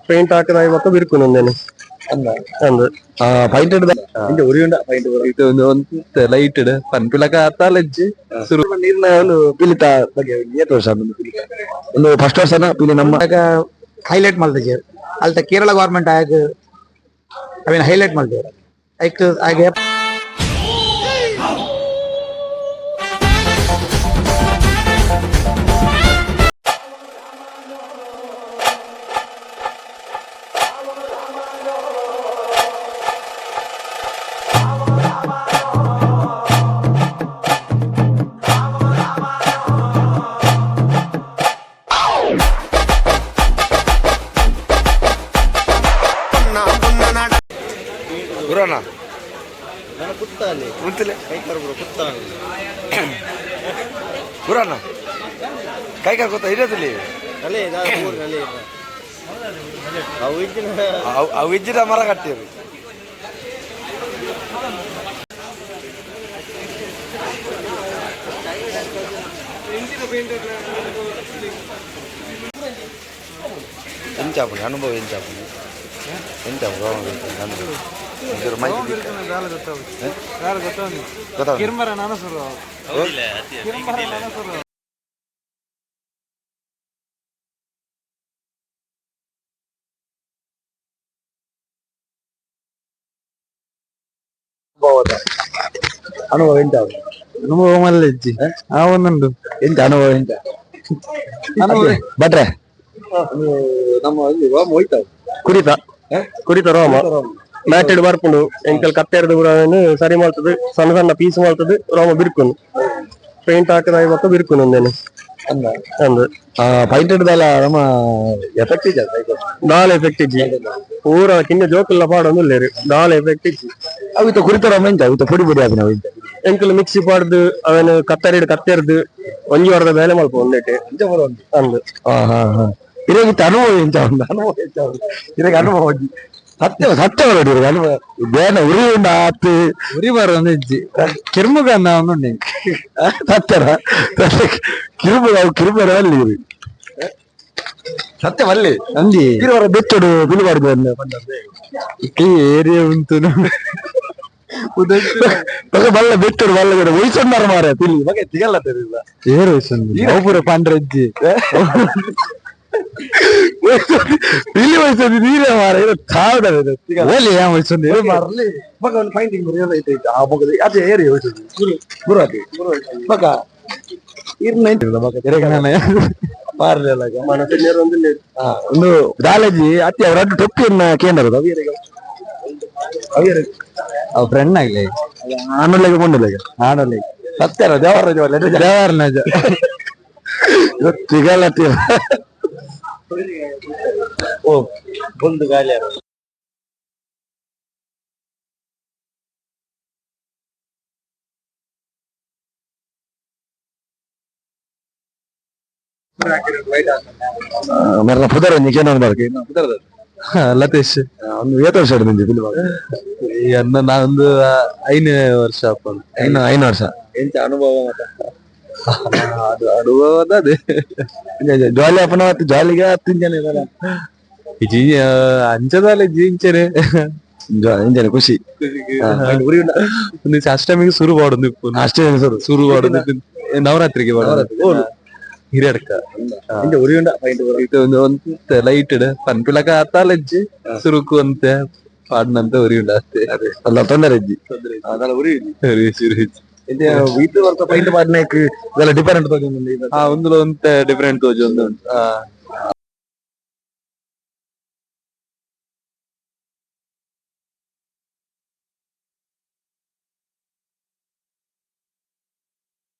Paint ಹಾಕದ ಬೊಕ್ಕ ಬಿರ್ಕುನು ಉಂದೆನ್. ಅಂದ್. ಪೈಂಟ್ ಇಂಚ ಉರಿಯುಂಡ ಪೈಂಟ್? ಇದು ಒಂದು ಒಂತೆ ಲೈಟ್ ಪನ್ಪಿಲಕ ಆತಾಲಜ್ಜಿ ಸುರು. ನೀರ್ನ ಒಂದು ಪಿಲಿತ ಬಗ್ಗೆ ಏತ್ ವರ್ಷ ಆಂಡ್ ಪಿಲಿತ? ಒಂದು ಫಸ್ಟ್ ವರ್ಷನ ಪಿಲಿ ನಮ್ಮ. ಹೈಲೈಟ್ ಮಲ್ತಿಜೆರ್. ಅಲ್ತ ಕೇರಳ ಗವರ್ಮೆಂಟ್ ಆಯಗ್ ಅವೆನ್ ಹೈಲೈಟ್ ಮಲ್ತೆರ್. ಐಕ್ ಆಗೆ ಗುರಣ್ಣ, ಉಂತಲೆ ಗುರಣ್ಣ, ಕೈ ಕಾಲು ಗೊತ್ತಾ ಇರೋದಿಲ್ಲ. ಅವು ಅವು ಇಜ್ಜಿನ ಮರ ಕಟ್ಟಿರು. ಎಂಚಾಪುಂಡು ಅನುಭವ? ಎಂಚಾಪುಂಡು, ಎಂಚ ಅನುಭವ? ಒಂಚೂರು ಮಾಹಿತಿ ಗೊತ್ತಾಗ. ಅನುಭವ ಎಂತ? ಅನುಭವ ಮಲ್ಲಜ್ಜಿ, ಆ ಒಂದುಂಡು. ಎಂತ ಅನುಭವ ಎಂತ ಭಟ್ರೆ? ನಮ್ಮ ಅಲ್ಲಿ ರೋಮ ಹೋಯ್ತಾವ. ಕುರಿತ ಕುರಿತ ರೋಮ ಮ್ಯಾಟೆಡ್ ಬರ್ಪುಂಡು. ಎಂಕಲ್ ಕತ್ತೆರ್ದು ಪೂರ ಅವೆನ್ ಸರಿ ಮಲ್ತದು, ಸಣ್ಣ ಸಣ್ಣ ಪೀಸ್ ಮಲ್ತದು, ರೋಮ ಬಿರ್ಕುನು. ಪೇಂಟ್ ಹಾಕದ ಬೊಕ್ಕ ಬಿರ್ಕುನು ಉಂದೆನ್. ಅಂದ್. ಪೈಂಟ್ ಹಿಡ್ದಲ್ಲ, ನಮ್ಮ ಎಫೆಕ್ಟ್ ಇಜ್ಜ? ದಾಲ ಎಫೆಕ್ಟ್ ಇಜ್ಜಿ. ಪೂರ ಕಿನ್ನ ಜೋಕುಲ್ಲ ಪಾಡೊಂದುಲ್ಲೆರ್, ದಾಲ ಎಫೆಕ್ಟ್ ಇಜ್ಜಿ. ಅವು ಇತ್ತ ಕುರಿತ ರೋಮ ಎಂತ ಇತ್ತ ಪೊಡಿ ಪೊಡಿ ಆಪಿನ ಅವು ಎಂತ? ಎಂಕುಲು ಮಿಕ್ಸಿ ಪಾಡ್ದು ಅವೆನ್ ಕತ್ತರಿಡ್ ಕತ್ತೆರ್ದು ಒಂಜಿ ವಾರದ ಬೇಲೆ ಮಲ್ಪ ಒಂದೆಟ್. ಅಂದ್. ಹಾ ಹಾ ಹಾ ಇರಗಿತ್ತ ಅನುಭವ ಎಂತ ಉಂಟು? ಅನುಭವ ಎಂತ ಉಂಟು ಇರಗೆ? ಅನುಭವ ಒಂಜಿ ಸತ್ಯ ಸತ್ಯ ಬರಡು. ಇರಗೆ ಅನುಭವ ಬೇನ ಉರಿ ಉಂಡ ಆತು. ಉರಿ ಬರೋದು ಇಜ್ಜಿ, ಕಿರ್ಮುಗ ಒಂದುಂಡು. ಸತ್ಯನ ಕಿರುಬ, ಅವು ಕಿರುಬರ ಅಲ್ಲಿ ಇರು ಸತ್ಯ ಬಲ್ಲಿ. ಅಂದಿ. ಕಿರುವರ ಬೆಚ್ಚಡು ಬಿಲುಬಾರ್ದು. ಏರಿಯಾ ಉಂಟು. ಬಗ ಬಲ್ಲ ಬೆಚ್ಚಡು ಬಲ್ಲ ಕೂಡ ವಯಸ್ಸೊಂದಾರ ಮಾರ ಪಿಲಿ ಮಗ ತಿಗಲ್ಲ ತೆರಿಲ್ಲ. ಏರು ವಯಸ್ಸೊಂದು ಅವು ಪೂರ ಪಂಡ್ರಜ್ಜಿ. ಪಿಲಿ ವಯಸ್ಸೊಂದು ನೀರೇ ಮಾರ ಇದು ತಾವದ. ಓಲಿ ಏನ್ ವಯಸ್ಸೊಂದು ಏರು ಮಾರಲಿ ಮಗ ಒಂದು ಫೈಂಡಿಂಗ್ ಬರೆಯೋದು ಐತೆ ಐತೆ. ಆ ಮಗದ ಅದೇ ಏರಿ ವಯಸ್ಸೊಂದು ಗುರು ಗುರು ಅದೇ ಮಗ ಇರ್ನ ಮಗ ತಿರಗ ಮಾರಲಿಲ್ಲ. ಮನಸ್ಸು ಒಂದಿಲ್ಲ. ಒಂದು ದಾಲಜಿ ಅತ್ತಿ ಅವರ ಟೊಪ್ಪಿಯನ್ನ ಕೇಂದ್ರ ಅವಿಯರಿಗೆ ಅವಿಯರಿಗೆ. ಅವ್ ಫ್ರೆಂಡ್ ಆಗ್ಲಿ. ಆಮೇಲೆ ಕೊಂಡಿಲ್ಲ. ಆಡಲಿ. ಸತ್ಯನ ದೇವರ. ದೇವರ. ತಿಗಲ್ಲ. ಓ ಬಂದು ಗಾಲಿ. ಮರನ ಪುದರ್ ಒಂಜಿ ಕೇನ ಬರ್ಕೆ ಪುದರ್? ಲತೇಶ್. ಒಂದು ಏತ್ ವರ್ಷ ನಿಂಜಿ ಬಿಲ್? ಈ ಅನ್ನ ನಾನೊಂದು 5ನೇ ವರ್ಷ ಅಪ್ಪ. ಐನು ಐನು ವರ್ಷ. ಎಂಚ ಅನುಭವ ಮತ್ತ? ಅದು ಅನುಭವ ಅದೇ. ಜಾಲಿ ಅಪ್ಪನ ಮತ್ತು ಜಾಲಿಗೆ ಹತ್ತು ಜನ ಇದಲ್ಲ. ಇಜಿ ಅಂಚದಾಲೆ ಜೀಂಚನೆ. ಎಂಜನ ಖುಷಿ. ಒಂದು ಅಷ್ಟಮಿಗೆ ಸುರು ಪಾಡೊಂದು ಇಪ್ಪು. ಅಷ್ಟೇ ಸುರು. ಸುರು ಪಾಡೊಂದು ನವರಾತ್ರಿಗೆ ಪಾಡೊಂದು ಹಿರಿಯಡ್ಕ. ಎಂಚ ಉರಿ ಉಂಡ ಪೈಂಟ್? ಇದು ಒಂದು ಒಂತೆ ಲೈಟ್ ಪನ್ಪಿಲಕ ಆತಾಲಜ್ಜಿ ಸುರುಕು ಅಂತೆ ಪಾಡ್ನಂತ ಉರಿ ಉಂಡು ಅಷ್ಟೇ. ಅಲ್ಲ, ತೊಂದರೆ ಇಜ್ಜಿ ಅದಲ್ಲ, ಉರಿ ಇಜ್ಜಿ. ಉರಿ ಸುರು ಇಜ್ಜಿ. ಎಂಚ ವೀಟ್ ವರ್ತ ಪೈಂಟ್ ಪಾಡ್ನೇಕ್ ಇದೆಲ್ಲ ಡಿಫರೆಂಟ್ ತೋಜೊಂದುಂಡು? ಆ ಒಂದುಲ ಒಂತೆ ಡಿಫರೆಂಟ್ ತೋಜೊಂದು ಉಂಟು. ಆ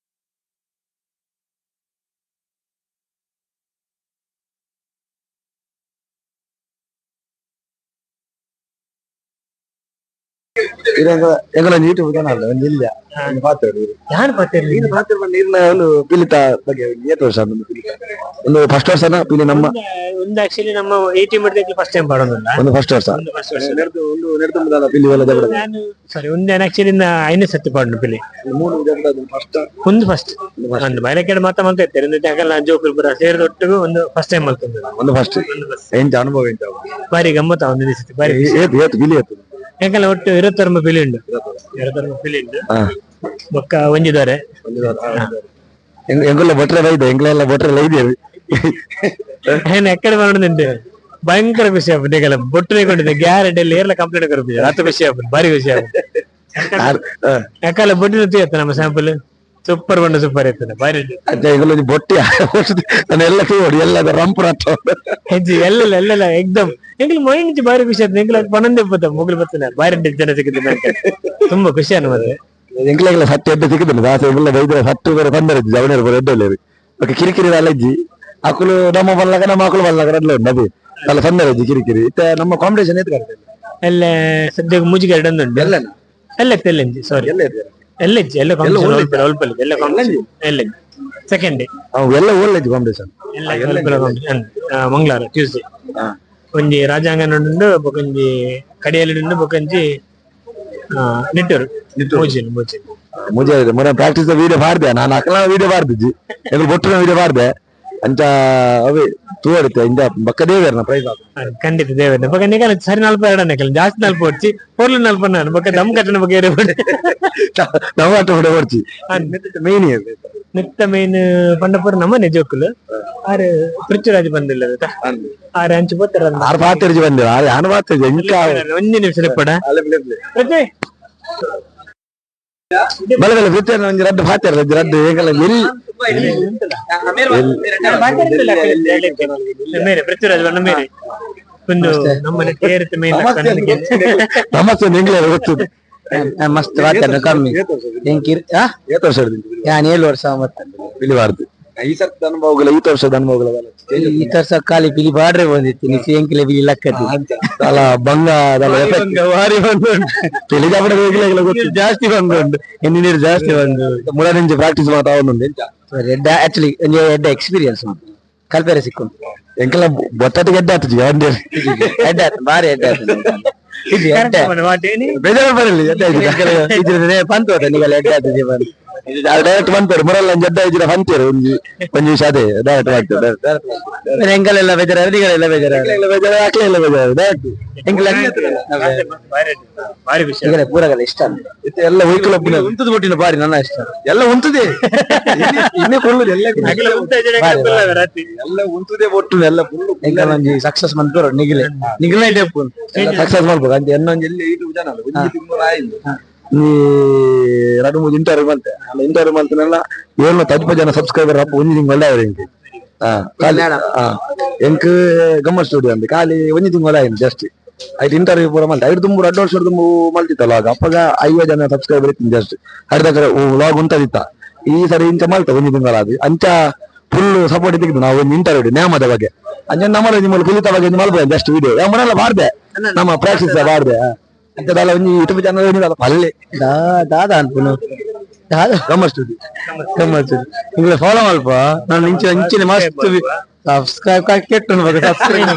ಇದು ಎಂಗಳ ಎಂಗಳ ಯೂಟ್ಯೂಬ್ ಚಾನಲ್ ಒಂದು ಇಲ್ಲ. ಯಾನ್ ಪಾತೆರ್ಲಿ ನೀನು ಪಾತ್ರ ನೀರಿನ ಒಂದು ಪಿಲಿತ ಬಗ್ಗೆ ಏತ್ ವರ್ಷ ಒಂದು ಪಿಲಿತ ಒಂದು ಫಸ್ಟ್ ವರ್ಷನ ಪಿಲಿ ನಮ್ಮ ಒಂದು ಆಕ್ಚುಲಿ ನಮ್ಮ ಎ ಟೀಮ್ ಹಿಡಿದ ಫಸ್ಟ್ ಟೈಮ್ ಪಾಡೋದಿಲ್ಲ ಒಂದು ಫಸ್ಟ್ ವರ್ಷ ಒಂದು ಫಸ್ಟ್ ವರ್ಷ ಒಂದು ನೆಡ್ದು ಮುದಾಲ ಪಿಲಿ ಎಲ್ಲ ಜಬಡ ನಾನು ಸಾರಿ ಒಂದು ಆಕ್ಚುಲಿ ಐನೇ ಸತ್ತು ಪಾಡ್ನು ಪಿಲಿ ಮೂರು ಜಬಡ ಫಸ್ಟ್ ಒಂದು ಫಸ್ಟ್ ಒಂದು ಬೈಲಕ್ಕೆ ಮಾತ್ರ ಮಾಡ್ತಾ ಇರ್ತಾರೆ ಒಂದು ಆಗಲ್ಲ ಜೋಕುಲ್ ಪುರ ಸೇರಿದೊಟ್ಟಿಗೂ ಒಂದು ಫಸ್ಟ್ ಟೈಮ್ ಮಾಡ್ತಂದ್ರೆ ಒಂದು ಫಸ್ಟ್ ಎಂತ ಅನುಭವ ಎಂತ ಬಾರಿ ಗಮ್ಮತ್ತ ಒಂದು ದಿವಸ ಬಾರಿ ಏತ್ ಏತ್ ಬಿಲಿ ಏತು ಯಾಕಲ್ಲ ಒಟ್ಟು ಇರತ್ತರ್ಮ ಪಿಲಿ ಉಂಡು ಇರತ್ತರ್ಮ ಪಿಲಿ ಉಂಡು ಬೊಕ್ಕ ಒಂಜಿದ್ದಾರೆ ಎಂಗುಲ್ಲ ಬೊಟ್ರೆ ಬೈದೆ ಎಂಗ್ಲೆಲ್ಲ ಬೊಟ್ರೆ ಲೈದೆ ಏನ್ ಎಕ್ಕಡೆ ಮಾಡೋದಂತೆ ಭಯಂಕರ ಖುಷಿ ಆಗ್ತದೆ ಈಗೆಲ್ಲ ಬೊಟ್ಟನೆ ಕೊಂಡಿದ್ದೆ ಗ್ಯಾರಂಟಿ ಅಲ್ಲಿ ಏರ್ಲ ಕಂಪ್ಲೇಂಟ್ ಕೊರ್ಪಿದೆ ಅಷ್ಟು ಖುಷಿ ಆಗ್ತದೆ ಭಾರಿ ಖುಷಿ ಆಗ್ತದೆ ಯಾಕಲ್ಲ ಬೊಟ್ಟಿನ ತೀಯತ್ತ ನಮ್ಮ ಸ್ಯಾಂಪಲ್ ಸೂಪರ್ ಬಣ್ಣ ಸೂಪರ್ ಇರ್ತದೆ ಭಾರಿ ಅದೇ ಎಂಗುಲ್ಲ ಬೊಟ್ಟಿ ನಾನು ಎಲ್ಲ ತೋಡಿ ಎಲ್ಲ ರಂಪು ರಟ್ಟ ಹೆಜ್ಜೆ ಎಲ್ಲೆಲ್ಲ ಎಲ್ಲೆಲ್ಲ ಎಕ್ದಮ್ ಎಂಗ್ಲ ಮೊಯ್ನಿಂಚಿ ಭಾರಿ ಖುಷಿ ಆಯ್ತು ಎಂಗ್ಲ ಪನ್ನೊಂದೇ ಬತ್ತ ಮುಗಿಲು ಬರ್ತದೆ ಭಾರಿ ಜನ ಸಿಕ್ಕಿದ್ದು ನಂಗೆ. ತುಂಬಾ ಖುಷಿ ಅನ್ಬೋದು ಎಂಗ್ಲೆಲ್ಲ ಸತ್ತು ಎಡ್ಡೆ ಸಿಕ್ಕಿದಿಲ್ಲ ದಾಸ ಎಂಗ್ಲ ಬೈದ್ರೆ ಸತ್ತು ಬೇರೆ ತೊಂದರೆ ಇಜ್ಜಿ ಜವಣಿ ಬೇರೆ ಎಡ್ಡೆ ಓಕೆ ಕಿರಿಕಿರಿ ಅಲ್ಲ ಇಜ್ಜಿ ಅಕುಲು ನಮ್ಮ ಬಲ್ಲಗ ನಮ್ಮ ಅಕುಲು ಬಲ್ಲಗ ರಡ್ಲೆ ಉಂಟು ಅದೇ ಅಲ್ಲ ತೊಂದರೆ ಇಜ್ಜಿ ಕಿರಿಕಿರಿ ಇತ್ತೆ ನಮ್ಮ ಕಾಂಪಿಟೇಷನ್ ಎತ್ತು ಕರ್ತೇವೆ ಎಲ್ಲ ಸದ್ಯಕ್ಕೆ ಮುಜಿಗೆ ಎರಡು ಉಂಟು ಎಲ್ಲ ಎಲ್ಲ ಎಲ್ಲಂಜಿ ಸಾರಿ ಎಲ್ಲ ಇದೆ ಎಲ್ಲ ಇಜ್ಜಿ ಎಲ್ಲ ಕಾಂಪಿಟೇಷನ್ ಅಲ್ಪ ಅಲ್ಪ ಎಲ್ಲ ಕಾಂಪಿಟೇಷನ್ ಎಲ್ಲ ಸೆಕೆಂಡ್ ಡೇ ಎಲ್ಲ ಓಲ್ಡ್ ಇಜ್ಜಿ ಕಾಂಪಿಟೇಷನ್ ಎಲ್ಲ ಮಂಗಳವಾರ ಟ್ಯೂಸ್ಡೇ ಒಂಜಿ ರಾಜಾಂಗಣ ಉಂಡು ಬೊಕೊಂಜಿ ಕಡಿಯಲ್ಲಿ ಉಂಡು ಬೊಕೊಂಜಿ ನಿಟ್ಟೂರು ಮೂಜಿನ ಮೂಜಿನ ಮುಜೆ ಇದೆ ಮೊನ್ನೆ ಪ್ರಾಕ್ಟೀಸ್ ವೀಡಿಯೋ ಮಾಡಿದೆ ನಾನು ಅಕಲ ವೀಡಿಯೋ ಮಾಡ್ದಿಜ್ಜಿ ಎಂಗ್ಲು ಬೊಟ್ಟಿನ ವೀಡಿಯೋ ಮಾಡಿದೆ ಅಂಚ ಅವೇ ತೂವಡಿತೆ ಇಂದ ಬಕ್ಕ ದೇವೇರ್ನ ಪ್ರೈಸ್ ಖಂಡಿತ ದೇವರ ಬೊಕ ನಿಕಲ ಸರಿ ನಲ್ಪ ಎರಡನೇ ಕಲ ಜಾಸ್ತಿ ನಲ್ಪ ಹೊಡ್ಚಿ ಪೊರ್ಲು ನಲ್ಪ ನಾನು ಬೊಕ ದಮ್ ಕಟ್ಟನ ಬಗ್ಗೆ ಏರೆ ಬಿಡು. ನಮ್ಮ ಆಟ ಹೊಡೆ ಹೊಡ್ಚಿ ಮೇನ್ ನಿತ್ತ ಮೇನ್ ಪಂಡಪುರ ನಮ್ಮ ನಿಜಕ್ಕಲು ಆರು ಪೃಥ್ವಿರಾಜ್ ಬಂದಿಲ್ಲ ಆರು ಅಂಚು ಪೋತರ ಆರು ಪಾತೆರ್ಜಿ ಬಂದೆ ಆರು ಯಾನು ಪಾತೆರ್ಜಿ ಇಂಕ ಒಂಜಿ ನಿಮಿಷ ಲೆಪ್ಪಡ ಪೃಥ್ವಿ ಬಲೆ ಬಲೆ ಪೃಥ್ವಿ ಒಂಜಿ ರಡ್ಡು ಪಾತೆರ್ ರಡ್ಡು ರಡ್ಡು ಏಕಲ್ಲ ಎಲ್ಲಿ ಮೇರೆ ಪೃಥ್ವಿರಾಜ್ ಬಣ್ಣ ಮೇರೆ ಒಂದು ನಮ್ಮ ಏರಿತ ಮೇನ್ ನಮಸ್ತೆ ನಿಂಗ್ಲೇ ಗೊತ್ತು ಮಸ್ತ್ ವಾತಾವರಣ ಕಮ್ಮಿ ಎಂಕಿರ್ ಆ ಏತ್ ವರ್ಷ ಹಿಡ್ದು ಯಾನ್ ಏಳು ವರ್ಷ ಮತ್ತೆ ಬಿಲಿಬಾರ್ದು ಈ ಸರ್ತಿ ಅನುಭವಗಳ ಈ ವರ್ಷದ ಅನುಭವಗಳ ಈ ತರ್ಸ ಖಾಲಿ ಪಿಲಿ ಬಾಡ್ರೆ ಬಂದಿತ್ತು ನೀ ಎಂಕಿಲೆ ಬಿಲಿ ಲಕ್ಕತಿ ಅಲ್ಲ ಬಂಗ ಅದೆಲ್ಲ ಎಫೆಕ್ಟ್ ಭಾರಿ ಬಂದು ತಿಳಿದ ಗೊತ್ತು ಜಾಸ್ತಿ ಬಂದು ಉಂಟು ಎಣ್ಣೆ ನೀರು ಜಾಸ್ತಿ ಬಂದು ಮುಳದಿಂಚಿ ಪ್ರಾಕ್ಟೀಸ್ ಮಾಡ್ತಾ ಒಂದೊಂದು ಎಂಚ ಆಕ್ಚುಲಿ ಒಂಜಿ ಎಡ್ಡೆ ಎಕ್ಸ್ಪೀರಿಯನ್ಸ್ ಕಲ್ಪೆರೆ ಸಿಕ್ಕು ಎಂಕೆಲ್ಲ ಬೊಟ್ಟಟಿಗೆ ಎಡ್ಡೆ ಆತುಜಿ ಒಂದೇ ಎಡ್ಡೆ ಆತು ಭಾರಿ ಎಡ್ಡೆ ಆತು ಇದು ಎಡ್ಡೆ ಬೇಜಾರು ಬರಲಿ ಎಡ್ಡೆ ಆಯ್ತು ಇದ್ರದ್ದೇ ಪಂತು ಹೋದ ನೀವೆಲ್ಲ ಎಡ್ಡೆ ಆತು ಜೀವನ ಡೈರೆಕ್ಟ್ ಬಂತಾರೆ ಮುರಲ್ಲ ಒಂಜಿ ಎಡ್ಡೆ ಆಯ್ತು ಬಂತೀರು ಒಂಜಿ ಒಂಜಿ ನಿಮಿಷ ಅದೇ ಡೈರೆಕ್ಟ್ ಆಗ್ತದೆ ಡೈರೆಕ್ಟ್ ಎಂಗಲೆಲ್ಲ ಬೇಜಾರು ನಿಗಳೆಲ್ಲ ಬೇಜಾರು ಬೇಜಾರು ಹಾಕ್ಲೇ ಇಲ್ಲ ಬೇಜಾರು ಡೈರೆಕ್ಟ್ ಎಂಗಲ ಭಾರಿ ಖುಷಿ ಈಗಲೇ ಪೂರಗಲ ಇಷ್ಟ ಎಲ್ಲ ವೆಹಿಕಲ್ ಉಂಟುದು ಬಿಟ್ಟಿನ ಬಾರಿ ನನ್ನ ಇಷ್ಟ ಎಲ್ಲ ಉಂಟುದೇ ಇನ್ನೇ ಕೊಳ್ಳುದು ಎಲ್ಲ ಅಗಲ ಉಂಟ ಜನ ರಾತ್ರಿ ಎಲ್ಲ ಉಂಟುದೇ ಒಟ್ಟು ಎಲ್ಲ ಫುಲ್ ಎಂಕಲ್ ಒಂಜಿ ಸಕ್ಸಸ್ ಮಂತ್ ನಿಗಿಲೆ ನಿಗಿಲೆ ಡೆಪ್ಪು ಸಕ್ಸಸ್ ಮಾಡ್ಬೇಕು ಅಂತ ಎನ್ನೊಂದು ಎಲ್ಲಿ ಯೂಟ್ಯೂಬ್ ಚಾನಲ್ ಒಂಜಿ ತಿಂಗಳು ಆಯ್ತು ಈ ಎರಡು ಮೂರು ಇಂಟರ್ವ್ಯೂ ಬಂತೆ ಅಲ್ಲ ಇಂಟರ್ವ್ಯೂ ಮಂತ್ನೆಲ್ಲ ಏಳು ತಜ್ಪ ಜನ ಸಬ್ಸ್ಕ್ರೈಬರ್ ಅಪ್ಪ ಒಂಜಿ ತಿಂಗಳು ಒಳ್ಳೆ ಎಂಕ್ ಖಾಲಿ ಎಂಕ್ ಗಮ್ಮ ಸ್ಟುಡಿಯೋ ಅಂತ ಖಾಲಿ ಒಂಜಿ ತಿಂಗಳು ಆಯ್ತು ಜಸ್ಟ್ ಐದು ಇಂಟರ್ವ್ಯೂ ಪೂರ ಮಲ್ತೆ ಐದು ತುಂಬ ಎರಡು ವರ್ಷ ತುಂಬ ಮಲ್ತಿತ್ತಲ್ಲ ಆಗ ಅಪ್ಪಗ 50 ಜನ ಸಬ್ಸ್ಕ್ರೈಬರ್ ಇತ್ತು ಜಸ್ಟ್ ಅರ್ಧಕರ ವ್ಲಾಗ್ ಉಂಟದಿತ್ತ ಈ ಸರಿ ಇಂಚ ಮಲ್ತ ಒಂಜಿ ತಿಂಗಳ ಅದು ಅಂಚ ಫುಲ್ ಸಪೋರ್ಟ್ ಇದ್ದಿದ್ದು ನಾವು ಒಂದು ಇಂಟರ್ವ್ಯೂ ನೇಮದ ಬಗ್ಗೆ ಅಂಚ ನಮ್ಮ ನಿಮ್ಮಲ್ಲಿ ಕುಲಿತ ಬಗ್ಗೆ ಮಲ್ಬೋದು ಜಸ್ಟ್ ವಿಡಿಯೋ ನಮ್ಮನೆಲ್ಲ ಬಾರ್ದೆ ನಮ್ಮ ಪ್ರಾಕ್ಟೀಸ್ ಬಾರ್ದೆ ಅಂಚದಲ್ಲ ಒಂಜಿ ಯೂಟ್ಯೂಬ್ ಚಾನಲ್ ಏನಿಲ್ಲ ಪಲ್ಲೆ ದಾದಾ ಅನ್ಪುನು ದಾದಾ ಗಮ್ಮ ಸ್ಟುಡಿಯೋ ಗಮ್ಮತ್ತು ನಿಂಗೆ ಫಾಲೋ ಮಲ್ಪ ನಾನು ಇಂಚಿನ ಇಂಚಿನ ಮಸ್ತ್ ಸಬ್ಸ್ಕ್ರೈಬ್ ಕೆಟ್ಟು ಸಬ್ಸ್ಕ್ರೈಬ್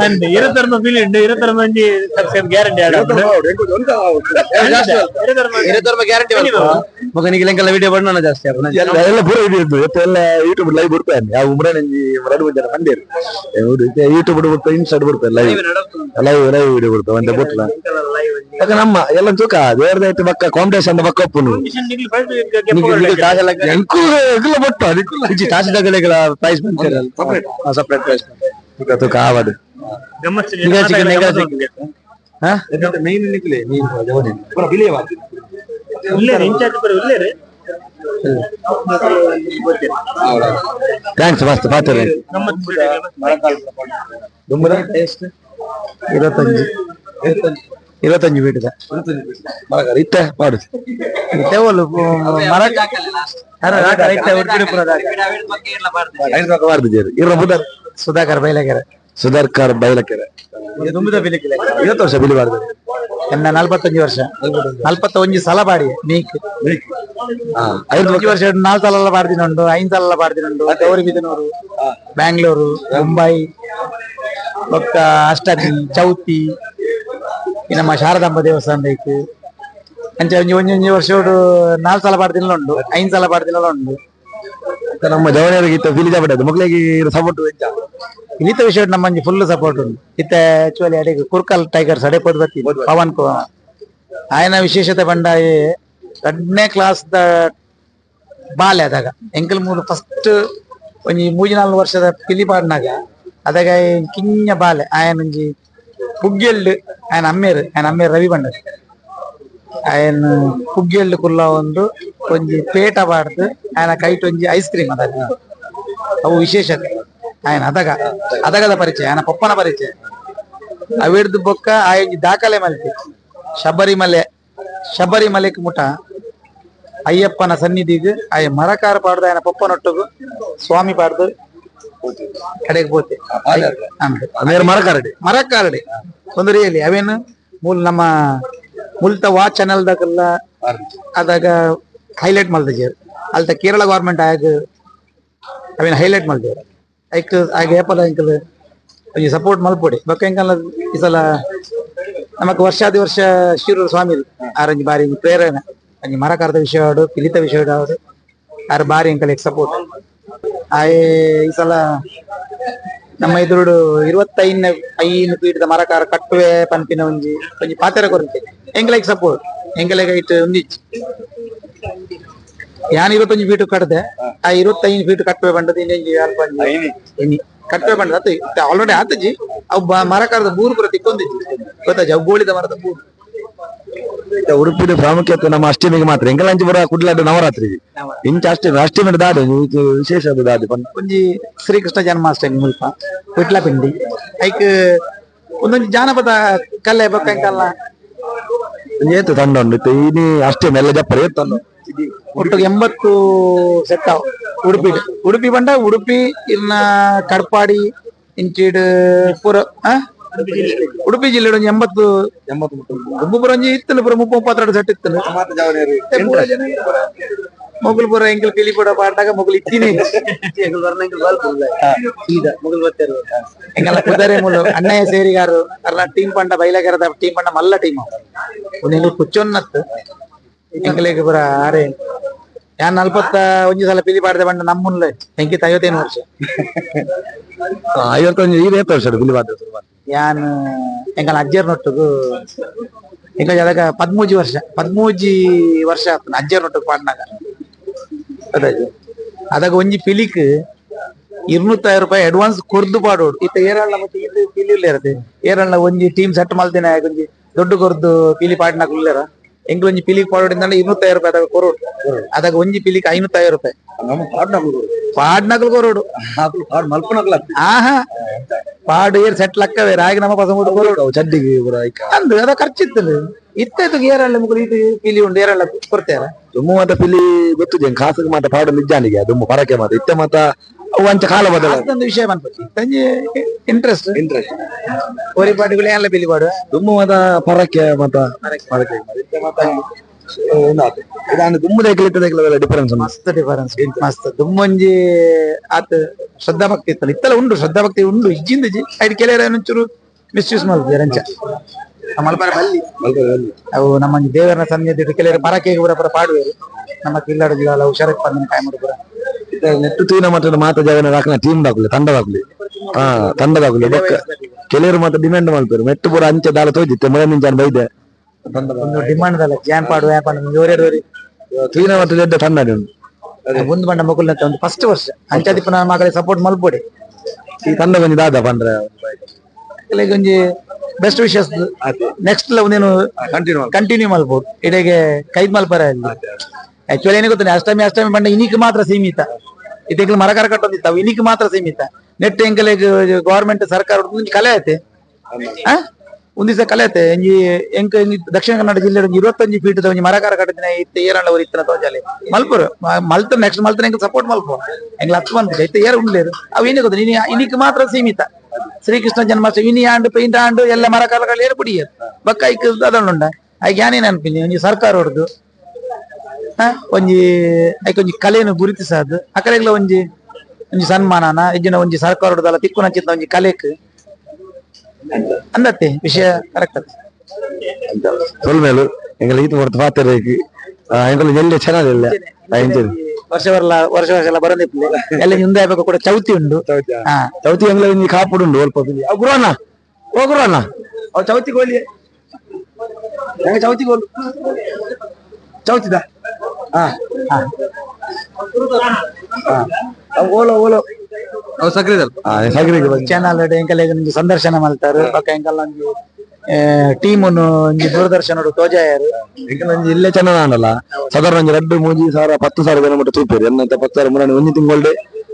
ಅಂದ್ ಇರತರ್ಮ ಬಿಲ್ ಉಂಡು ಇರತರ್ಮ ಒಂಜಿ ಸಬ್ಸ್ಕ್ರೈಬ್ ಗ್ಯಾರಂಟಿ ಗ್ಯಾರಂಟಿ ಮಗನಿಗೆ ಲೆಂಕೆಲ್ಲ ವಿಡಿಯೋ ಬಣ್ಣ ಜಾಸ್ತಿ ಆಪುನ ಎಲ್ಲ ಎಲ್ಲ ಪೂರ ವಿಡಿಯೋ ಇದ್ದು ಎತ್ತ ಎಲ್ಲ ಯೂಟ್ಯೂಬ್ ಲೈವ್ ಬಿಡ್ತಾನೆ ಯಾವ ಉಮ್ರನಂಜಿ ಎರಡು ಮೂರು ಜನ ಬಂದೇರು ಹೌದು ಯೂಟ್ಯೂಬ್ ಬಿಡ್ತಾ ಇನ್ಸ್ಟಾಡ್ ಬಿಡ್ತಾರೆ live live live video ಬಿಡ್ತಾ ಒಂದೇ ಬಿಟ್ಲ ಯಾಕ ನಮ್ಮ ಎಲ್ಲ ತೂಕ ದೇವ್ರದಾಯ್ತು ಬಕ್ಕ ಕಾಂಪಿಟೇಷನ್ ಬಕ್ಕ ಒಪ್ಪುನು ಎಂಕು ಎಂಕುಲ ಬೊಟ್ಟು ಅದಕ್ಕೂ ತಾಸಿದಾಗಲೆಗಳ ಪ್ರೈಸ್ ಬಂತಿರಲ್ಲ ಸಪ್ರೇಟ್ ಪ್ರೈಸ್ ತೂಕ ತೂಕ ಆವದು ಹಾ ಮೈನ್ ನಿಕ್ಲೆ ಮೀನ್ ಪೂರ ಬಿಲಿಯ ಉಲ್ಲೇರು ಇನ್ಚಾರ್ಜ್ ಪೂರ ಉಲ್ಲೇರು thanks ಮಸ್ತ್ ಪಾತ್ರೆ ಇರತ್ತಂಜು ಇರತ್ತಂಜು ಬೀಟದ ಮರಗಾರ ಇತ್ತ ಮಾಡು ತೆವಲು ಮರ ಐದು ಪಕ್ಕ ಮಾಡ್ತಿದ್ದೀರಿ ಇರ ಬುಧರ್ ಸುಧಾಕರ್ ಬೈಲಗೆರೆ ಸುಧಾಕರ್ ಬೈಲಕೆರೆ ತುಂಬಿದ ಬಿಲಿಕಿಲ್ಲ ಇವತ್ತು ವರ್ಷ ಬಿಲಿ ಮಾಡಿದ್ರೆ ಎನ್ನ 45 ವರ್ಷ 41 ಸಲ ಪಾಡಿ ನೀಕ್ 5 ವರ್ಷ 4 ಸಲ ಪಾಡ್ದಿನುಂಡು 5 ಸಲ ಪಾಡ್ದಿನುಂಡು ಗೌರಿಬಿದನೂರು ಬ್ಯಾಂಗ್ಳೂರು ಮುಂಬೈ ಬೊಕ್ಕ ಅಷ್ಟಮಿ ಚೌತಿ ಈ ನಮ್ಮ ಶಾರದಾಂಬ ದೇವಸ್ಥಾನ ಐತೆ ಅಂಚೆ ಒಂಜಿ ಒಂಜಿ ಒಂಜಿ ವರ್ಷ 4 ಸಲ ಪಾಡ್ದಿನ ಉಂಡು 5 ಸಲ ಪಾಡ್ದಿನ ಉಂಡು. ನಮ್ಮ ಜವನಿಯರಿಗೆ ಇತ್ತ ಫಿಲಿ ಜಾಪಡೆ ಮಕ್ಕಳಿಗೆ ಸಪೋರ್ಟ್ ಇನ್ನಿತ ವಿಷಯ ನಮ್ಮ ಫುಲ್ ಸಪೋರ್ಟ್ ಉಂಟು. ಇತ್ತ ಆಕ್ಚುಲಿ ಅಡೆಗೆ ಕುರ್ಕಲ್ ಟೈಗರ್ಸ್ ಅಡೆ ಪೋದು ಬತ್ತಿ ಪವನ್ ಕುಮಾರ್ ಆಯನ ವಿಶೇಷತೆ ಬಂಡಾಯಿ 2ನೇ ಕ್ಲಾಸ್ the ಬಾಲೆ ಅದಾಗ ಎಂಕಲ್ ಮೂರು ಫಸ್ಟ್ ಒಂಜಿ ಮೂಜಿ ನಾಲ್ಕು ವರ್ಷದ ಪಿಲಿ ಪಾಡ್ನಾಗ ಅದಾಗ ಕಿಂಜ ಬಾಲೆ ಆಯನೊಂಜಿ ಪುಗ್ಗೆಲ್ಡ್ ಆಯನ ಅಮ್ಮೇರು ಆಯನ ಅಮ್ಮೇರು ರವಿ ಬಂಡ ಆಯನ್ ಪುಗ್ಗೆಲ್ಡ್ ಕುಲ್ಲ ಒಂದು ಒಂಜಿ ಪೇಟ ಬಾಡ್ದು ಆಯನ ಕೈಟ್ ಒಂಜಿ ಐಸ್ ಕ್ರೀಮ್ ಅದಾಗ ಅವು ವಿಶೇಷತೆ ಆಯನ ಅದಾಗ ಅದಗದ ಪರಿಚಯ ಆಯನ ಪಪ್ಪನ ಪರಿಚಯ ಅವಿಡ್ದು ಬೊಕ್ಕ ಆಯೊಂಜಿ ದಾಖಲೆ ಮಲ್ತಿ ಶಬರಿಮಲೆ ಶಬರಿಮಲೆಕ್ ಮುಟ ಅಯ್ಯಪ್ಪನ ಸನ್ನಿಧಿಗೆ ಆಯ ಮರಕಾರ ಪಾಡ್ದು ಆಯನ ಪಪ್ಪನೊಟ್ಟುಗು ಸ್ವಾಮಿ ಪಾಡ್ದು ಕಡೆಗೆ ಪೋತೆ ಮರಕಾರಡಿ ಮರಕಾರಡಿ ಒಂದು ರಿಯಲಿ ಅವೇನು ಮೂಲ ನಮ್ಮ ಮುಲ್ತ ವಾ ಚಾನೆಲ್ ದಾಕಲ್ಲ ಅದಾಗ ಹೈಲೈಟ್ ಮಲ್ದಿಜೇರ್ ಅಲ್ತ ಕೇರಳ ಗವರ್ಮೆಂಟ್ ಆಗ ಅವೇನು ಹೈಲೈಟ್ ಮಲ್ದೇರು ಐಕ್ ಆಗ ಏಪಲ ಎಂಕಲ್ ಒಂಜಿ ಸಪೋರ್ಟ್ ಮಲ್ಪೊಡಿ ಬೊಕ್ಕ ಎಂಕಲ್ಲ ಈ ಸಲ ನಮಕ್ ವರ್ಷಾದಿ ವರ್ಷ ಶಿರೂರು ಸ್ವಾಮಿ ಆರಂಜಿ ಬಾರಿ ಪ್ರೇರಣೆ ಒಂಜಿ ಮರಕಾರದ ವಿಷಯ ಆಡು ಪಿಲಿತ ವಿಷಯ ಆಡು ಆರು ಬಾರಿ ಎಂಕಲ್ ಸಪೋರ್ಟ್ ಆಯೆ ಈ ಸಲ ನಮ್ಮ ಎದುರುಡು 25 ಪೀಠದ ಮರಕಾರ ಕಟ್ಟುವೆ ಪನ್ಪಿನ ಒಂಜಿ ಒಂಜಿ ಪಾತೆರ ಕೊರಂತೆ ಎಂಕಲೆಗ್ ಸಪೋರ್ಟ್ ಎಂಕಲೆಗ್ ಐಟ್ ಒಂದಿಚ್ಚು ಯಾನ್ 25 ಫೀಟ್ ಕಟ್ಟದೆ ಆ 25 ಫೀಟ್ ಕಟ್ಟುವೆ ಬಂಡದ ಇನ್ನೊಂಜಿ ಅಲ್ಪ ಒಂಜಿ ಕಟ್ಟುವೆ ಬಂಡದ ಅತ್ತ ಆಲ್ರೆಡಿ ಆತಜಿ ಅವು ಮರಕಾರದ ಬೂರು ಪೂರ ತಿಕ್ಕೊಂದಿಜ್ಜಿ ಗೊತ್ತಾಜಿ ಅವು ಗೋಳಿದ ಮರದ ಬೂರು. ಉಡುಪಿದ ಪ್ರಾಮುಖ್ಯತೆ ನಮ್ಮ ಅಷ್ಟಮಿಗೆ ಮಾತ್ರ ಎಂಕಲಂಚಿ ಬರ ಕುಡ್ಲಾಡ ನವರಾತ್ರಿ ಇಂಚ ಅಷ್ಟಮಿ ಅಷ್ಟಮಿ ದಾದೆ ವಿಶೇಷ ದಾದೆ ಒಂಜಿ ಶ್ರೀಕೃಷ್ಣ ಜನ್ಮಾಷ್ಟಮಿ ಮುಲ್ಪ ವಿಟ್ಲ ಪಿಂಡಿ ಐಕ್ ಒಂದೊಂಜಿ ಜಾನಪದ ಕಲೆ ಬೊಕ್ಕ ಎಂಕಲ್ಲ ಏತು ತಂಡ ಉಂಡು ಇನಿ ಅಷ್ಟಮಿ ಎಲ್ಲ ಜಪ್ಪರ ಏತು ತಂಡ ಒಟ್ಟು 80 ಸೆಟ್ ಉಡುಪಿ ಉಡುಪಿ ಬಂಡ ಉಡುಪಿ ಇನ್ನ ಕಡ್ಪಾಡಿ ಇಂಚಿಡ್ ಪೂರ ಉಡುಪಿ ಜಿಲ್ಲೆ ಒಂಜಿ 80 ಪೂರ ಒಂಜಿ ಇತ್ತಲ್ಲ ಪೂರ 32 ಸೆಟ್ ಇತ್ತಲ್ಲ ಮೊಗಲ್ ಪೂರ ಎಂಕಲ್ ಪಿಲಿ ಪೂರ ಪಾಡ್ದಾಗ ಮೊಗಲ್ ಇತ್ತೀನಿ ಎಂಕಲ್ಲ ಕುದರೆ ಮೂಲು ಅಣ್ಣಯ್ಯ ಸೇರಿಗಾರು ಅರ್ನ ಟೀಮ್ ಪಂಡ ಬೈಲಗರದ ಟೀಮ್ ಪಂಡ ಮಲ್ಲ ಟೀಮ್ ಒಂದು ಎಂಕಲ್ ಕುಚ್ಚೊನ್ನತ್ತು ಎಂಕಲಿಗೆ ಪೂರ ಆರೆ ಯಾನ್ 41 ಸಲ ಪಿಲಿ ಪಾಡ್ದೆ ಬಂಡ ನಮ್ಮುನ್ಲೆ ಎಂಕಿತ 55 ವರ್ಷ 51 ಈಗ ಏತ್ ವರ್ಷ ಪಿಲಿ ಪಾಡ್ದೆ ಯಾನ್ ಎಂಕಲ್ ಅಜ್ಜರ್ ನೊಟ್ಟುಗು ಎಂಕಲ್ ಅದಾಗ 13 ವರ್ಷ 13 ವರ್ಷ ಆತನ ಅಜ್ಜರ್ ನೊಟ್ಟುಗು ಪಾಡ್ನಾಗ ಅದಾಜಿ ಅದಾಗ ಒಂಜಿ ಪಿಲಿಕ್ 250 ರೂಪಾಯಿ ಅಡ್ವಾನ್ಸ್ ಕೊರ್ದು ಪಾಡೋಡು ಇತ್ತ ಏರಳ್ಳ ಮತ್ತೆ ಇದು ಪಿಲಿ ಇಲ್ಲೇ ಏರಳ್ಳ ಒಂಜಿ ಟೀಮ್ ಸೆಟ್ ಮಲ್ದಿನ ಒಂಜಿ ದೊಡ್ಡ ಕೊರ್ದು ಪಿಲಿ ಪಾಡ್ನಾಗ ಉಲ್ಲೇರ ಎಂಕಲ್ ಒಂಜಿ ಪಿಲಿಕ್ ಪಾಡೋಡಿಂದ 250 ರೂಪಾಯಿ ಅದಾಗ ಕೊರೋಡು ಅದಾಗ ಒಂಜಿ ಪಿಲಿಕ್ 550 ರೂಪಾಯಿ ಪಾಡ್ನಕಲ್ ಕೊರೋಡು ಆಹಾ ಪಾಡು ಏರ್ ಸೆಟ್ ಲಕ್ಕವೇ ರಾಗಿ ನಮ್ಮ ಪಸಂಗ ಕೊರೋಡು ಚಡ್ಡಿಗೆ ಅಂದು ಅದ ಖರ್ಚಿತ್ತಲ್ಲ ಇತ್ತ ಏರಳ್ಳ ಮುಗುಲು ಇದು ಪಿಲಿ ಉಂಡು ಏರಳ್ಳ ಕೊಡ್ತೇರ ದುಮ್ಮು ಮಾತ ಪಿಲಿ ಗೊತ್ತಿದೆ ಖಾಸಗಿ ಮಾತ ಪಾಡು ನಿಜಾನಿಗೆ ದುಮ್ಮು ಪರಕೆ ಮಾತ ಇತ್ತ ಮಾತ ಅವು ಅಂಚ ಕಾಲ ಬದಲ ಒಂದು ವಿಷಯ ಬಂದ್ಬಿಟ್ಟು ಇತ್ತಂಜಿ ಇಂಟ್ರೆಸ್ಟ್ ಇಂಟ್ರೆಸ್ಟ್ ಒರಿ ಪಾಡುಗಳು ಎಲ್ಲ ಪಿಲಿ ಪಾಡು ದುಮ್ಮು ಮಾತ ಪರಕೆ ಮಾತ ಪರಕೆ ಮಾತ ದುಮ್ಮು ದೇಕಲ ಡಿಫರೆನ್ಸ್ ಮಸ್ತ್ ಡಿಫರೆನ್ಸ್ ಮಸ್ತ್ ದುಮ್ಮೊಂಜಿ ಆತ ಶ್ರದ್ಧಾ ಭಕ್ತಿ ಇತ್ತಲ್ಲ ಇತ್ತಲ್ಲ ಉಂಡು ಶ್ರದ್ಧಾ ಭಕ್ತಿ ಉಂಡು ಇಜ್ಜಿಂದ ಐದು ಕೆಲವರು ಒಂಚೂರು ಮಿಸ್ಯೂಸ್ ಮಾಡ್ತಾರೆ ಅಂಚ ಮಲ್ಪರ ಬಲ್ಲಿ ಅವು ನಮ್ಮ ದೇವರನ ಸನ್ನಿಧಿ ಕೆಲವರು ಪರಕೆ ಪೂರ ಪೂರ ಪಾಡುವರು ನಮ್ಮ ಕಿಲ್ಲಾಡು ಜಿಲ್ಲಾಲ ಹುಷಾರಪ್ಪ ಬಂದನ ಕಾಯ ಪೂರ ನೆಟ್ಟು ತೂನ ಮಟ್ಟದ ಮಾತ ಜಾಗನ ರಾಕನ ಟೀಮ್ ದಾಕುಲೆ ತಂಡ ದಾಕುಲೆ ಹಾ ತಂಡ ದಾಕುಲೆ ಬೊಕ್ಕ ಕೆಲವರು ಮಾತ ಡಿಮ್ಯಾಂಡ್ ಮಾಡ್ತಾರೆ ಮೆಟ್ಟು ಪೂರ ಅಂಚೆ ದಾಲ ತೋಜಿತ್ತೆ ಮೊದಲ ನಿಂಚಾನ ಬೈದೆ ಒಂದು ಡಿಮಾಂಡ್ ದಲ್ಲ ಜಾನ್ ಪಾಡು ಯಾ ಪಾಡು ಜೋರೇರು ತೂನ ಮಟ್ಟದ ಎಡ್ಡೆ ತಂಡ ಒಂದು ಬಂಡ ಮಗುಲ್ ಒಂದು ಫಸ್ಟ್ ವರ್ಷ ಅಂಚಾದಿಪ್ಪ ನನ್ನ ಮಗಳಿಗೆ ಸಪೋರ್ಟ್ ಮಲ್ಪೊಡಿ ಈ ತಂಡ ಒಂಜಿ ದಾದ ಪಂಡ್ರೆ ಒಂಜಿ best wishes next ಒಂದೇನು ಕಂಟಿನ್ಯೂ ಮಲ್ಬೋದು ಇಡೆಗೆ ಕೈದ್ ಮಲ್ಪರ ಆಕ್ಚುಲಿ ಏನೇ ಗೊತ್ತಿಲ್ಲ ಅಷ್ಟಮಿ ಅಷ್ಟಮಿ ಬಂಡ ಇನಿಕ್ ಮಾತ್ರ ಸೀಮಿತ ಇದಕ್ಕೆ ಮರಕರ ಕಟ್ಟೊಂದಿತ್ತು ಇನಿಕ್ ಮಾತ್ರ ಸೀಮಿತ ನೆಟ್ ಎಂಕಲೆಗ್ ಗವರ್ಮೆಂಟ್ ಸರ್ಕಾರ ಒಂಜಿ ಕಲೆ ಐತೆ ಒಂದ್ ದಿವಸ ಕಲೆ ಐತೆ ಎಂಜಿ ಎಂಕ ದಕ್ಷಿಣ ಕನ್ನಡ ಜಿಲ್ಲೆ 25 ಫೀಟ್ ಒಂಜಿ ಮರಕಾರ ಕಟ್ಟಿನ ಇತ್ತೆ ಏರಣ್ಣ ಊರು ಇತ್ತನ ತೋಜಾಲೆ ಮಲ್ಪುರು ಮಲ್ತ ನೆಕ್ಸ್ಟ್ ಮಲ್ತ ಎಂಕ್ ಸಪೋರ್ಟ್ ಮಲ್ಪು ಎಂಗ್ಲ ಹತ್ತು ಬಂದ ಇತ್ತೆ ಏರ್ ಉಂಡ್ಲೇರು ಅವು ಏನೇ ಗೊತ್ತ ನೀನು ಇನಿಕ್ ಮಾತ್ರ ಸೀಮಿತ. ಶ್ರೀಕೃಷ್ಣ ಜನ್ಮಾಷ್ಟಮಿ ಇನಿ ಆಂಡ್ ಪೈಂಟ್ ಆಂಡ್ ಎಲ್ಲ ಮರ ಕಾಲಗಳು ಏರು ಪುಡಿಯರ್ ಬೊಕ್ಕ ಐಕ್ ದಾದ ಐಕ್ ಯಾನೇನ್ ಅನ್ಪಿನಿ ಒಂಜಿ ಸರ್ಕಾರ ಹೊಡ್ದು ಒಂಜಿ ಐಕ್ ಒಂಜಿ ಕಲೆಯನ್ನು ಗುರುತಿಸಾದ್ ಅಕಲೆಗ್ಲ ಒಂಜಿ ಒಂಜಿ ಸನ್ಮಾನನ ಇಜ್ಜಿನ ಒಂಜಿ ಸರ್ಕಾರ ತಿಕ್ಕುನಂಚಿನ ಒಂಜಿ ಕಲೆಕ್ ಅಂದತ್ತೆ ವಿಷಯ ಕರೆಕ್ಟ್ ಅತ್ತೆ. ಸೊಲ್ಮೇಲು ಎಂಕಲ್ ಈತ ಹೊರ್ತು ಪಾತೆರಕ್ಕೆ ಎಂಕಲ್ ಎಲ್ಲೆ ಚೆನ್ನಾಗಿ ಇಲ್ಲ. ಇಂಚನೆ. ವರ್ಷ ಬರ್ಲ ವರ್ಷ ವರ್ಷ ಎಲ್ಲ ಬರಂದಿಪ್ಪಲೆ ಎಲ್ಲ ಹಿಂದೆ ಆಗ್ಬೇಕು ಕೂಡ ಚೌತಿ ಉಂಡು. ಚೌತಿ ಎಂಗ್ಲ ಒಂಜಿ ಕಾಪುಡು ಉಂಡು ಅಲ್ಪ. ಅವ್ ಗುರುವಣ್ಣ, ಓ ಗುರುವಣ್ಣ, ಅವ್ ಚೌತಿ ಗೋಲಿ ಹೆಂಗ ಚೌತಿ ಗೋಲು ಚೌತಿದ. ಹಾ ಹಾ ಅವ್ ಓಲೋ ಓಲೋ. ಅವು ಸಕ್ರಿದಲ್ಪ. ಸಕ್ರಿಗೆ ಬಂದು. ಚಾನಲ್ ಎಂಕಲ್ ಒಂಜಿ ಸಂದರ್ಶನ ಮಲ್ತಾರು. ಬೊಕ್ಕ ಎಂಕಲ್ ಒಂಜಿ ಟೀಮ್ ಒಂಜಿ ದೂರದರ್ಶನ ತೋಜಾಯರು. ಎಂಕಲ್ ಒಂಜಿ ಇಲ್ಲೇ ಚೆನ್ನಾಗ್ ಆಂಡಲ್ಲ ಸಾಧಾರಣ ಒಂಜಿ ರಡ್ಡು ಮೂಜಿ ಸಾವಿರ 10,000 ಜನ ಮಟ್ಟ ತೂಪೇರು. ಎನ್ನಂತ 10,000 ಮುರಾಣಿ ಒಂಜಿ ತಿಂಗಳ್ಡೆ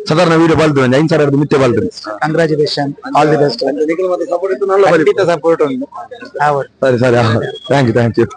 ಸಾಧಾರಣ ವೀಡಿಯೋ ಬಲ್ದು ಒಂಜಿ 5,000 ಮಿತ್ತೆ ಬಲ್ದು. Congratulation, all the best. Support. Support ಉಂಡು. ಸರಿ ಸರಿ, thank you thank you.